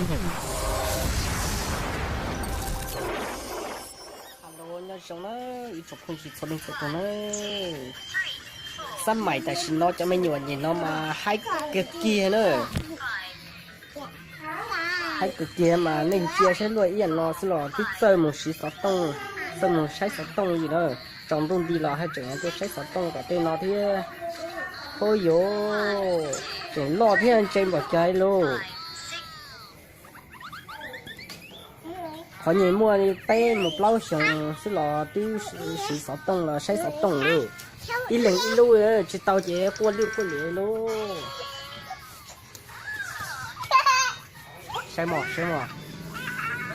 Hello, nyob zoo na, ib tsoom phooj ywg txhua leej txhua tus na. Xab maim tam sim no cov me nyuam nim no mas haib kawg kiag na. Haib kawg kiag mas nej ntsia saib luaj ib yam no xwb los twb txawj mus siv xov tooj, txawj mus saib xov tooj li na. Tsaus ntuj nti los haj tseem tuaj saib xov tooj tom tej no thiab. Huab yuav tseem loj thiab ntse npaum cas lauj. Qhov nyuag muaj li peb mus plaub xyoos xwb los twb siv xov tooj los saib xov tooj lawm. Ib leeg ib lub, tsis tau ces quaj liaj quaj liam lauj. Saib mos, saib mos.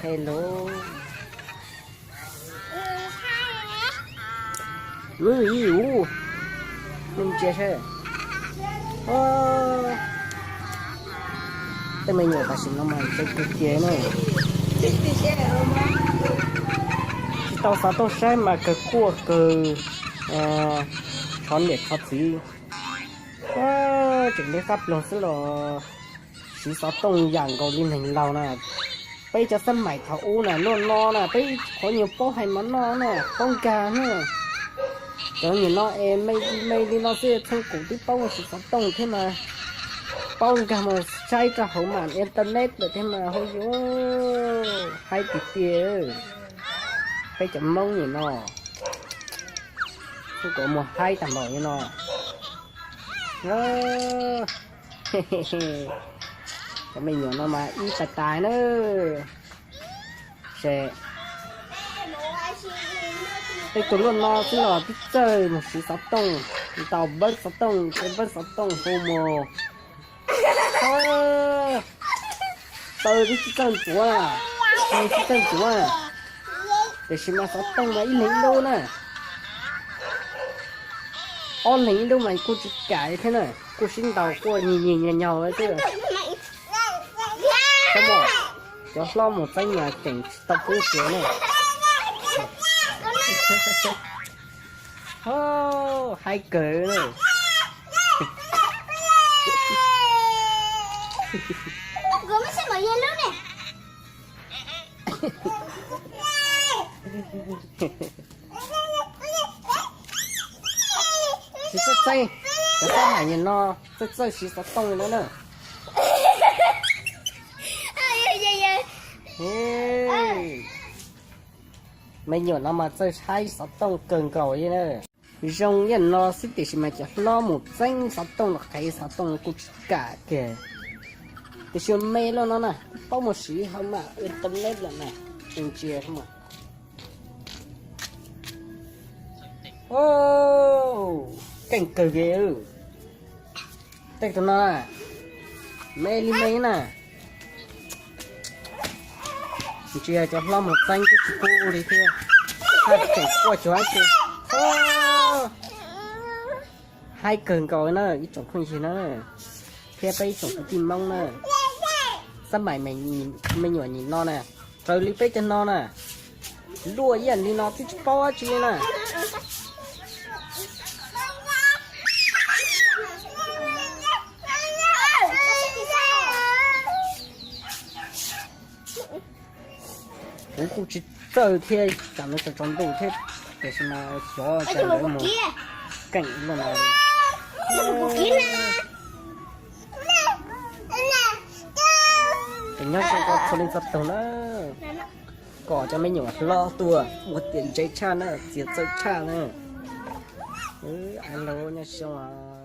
Hello. Ub, ub, nej ntsia saib. Tej me nyuam tam sim no mas ntse kawg kiag na. Tsis tau xov tooj saib mas kawg quaj kawg, tshov niam tshov txiv. Tseem li qab ploog xwb los siv xov tooj yam nkaus li neeg laus na. Peb cov xab maim thaum ub na, noj no na, peb qhov nyuag paub hais mov noj na, paub nkag na. Cov nyuam no es me me li no xwb txheej kuv twb paub mus siv xov tooj thiab mas, paub nkag mus saib rau hauv mas internet lawm thiab mas, huab yuav haib tiag tiag. Peb cov Hmoob nyuam no, txheej kuv mus haib tag npaum li no. Cov me nyuam no mas ib tas tas na. Ces tej tus luaj no xwb los twb txawj mus siv xov tooj, ntaus npawb xov tooj, npawb xov tooj hu mus. Taw twb tsis txawj ntxuav, taw tsis txawj ntxuav, tiam sis mas xov tooj mas ib leeg ib lub na. Ob leeg ib lub mas kuj tsis kam thiab na, kuj sib ntaus quaj nyig nyig nyag nyag xwb. Cov hlob mus txeeb mas tseem tsis tau pub tsuav na. Haib kawg na. Tsis txawj txeeb, cov xab maim nyuam no txawj txawj siv xov tooj li no na. Me nyuam no mas txawj saib xov tooj kawg nkaus li na. Zoo ib yam no xwb tiam sis mas cov hlob mus txeeb xov tooj los qhev xov tooj kuj tsis kam kiag. Tiam sis me loj no na, paub mus siv hauv mas internet lawm na. Ntsia mas, keej kawg li. Tej tus no me li me na. Ntsia cov hlob mus txeeb twb tsis pub li thiab, haj tseem quaj cuag dab tsi. Haib kawg nkaus na ib tsoom phooj ywg na, thiab peb ib tsoom kwv tij Hmoob na. Xab maim me nyuam nim no na, raws li peb cov no na, luaj ib yam li no twb tsis paub dab tsi li na. Kuv kuj tsis txawj thiab, tsam no tsaus tsaus ntuj thiab, tiam sis mas xyov cas lawv mus keej luaj no. Ces nyob zoo rau txhua leej txhua tus na, kom cov me nyuam hlob tuaj ua tiav ntse tshaj na, txiav txawj tshaj na. Av laus nyob zoo.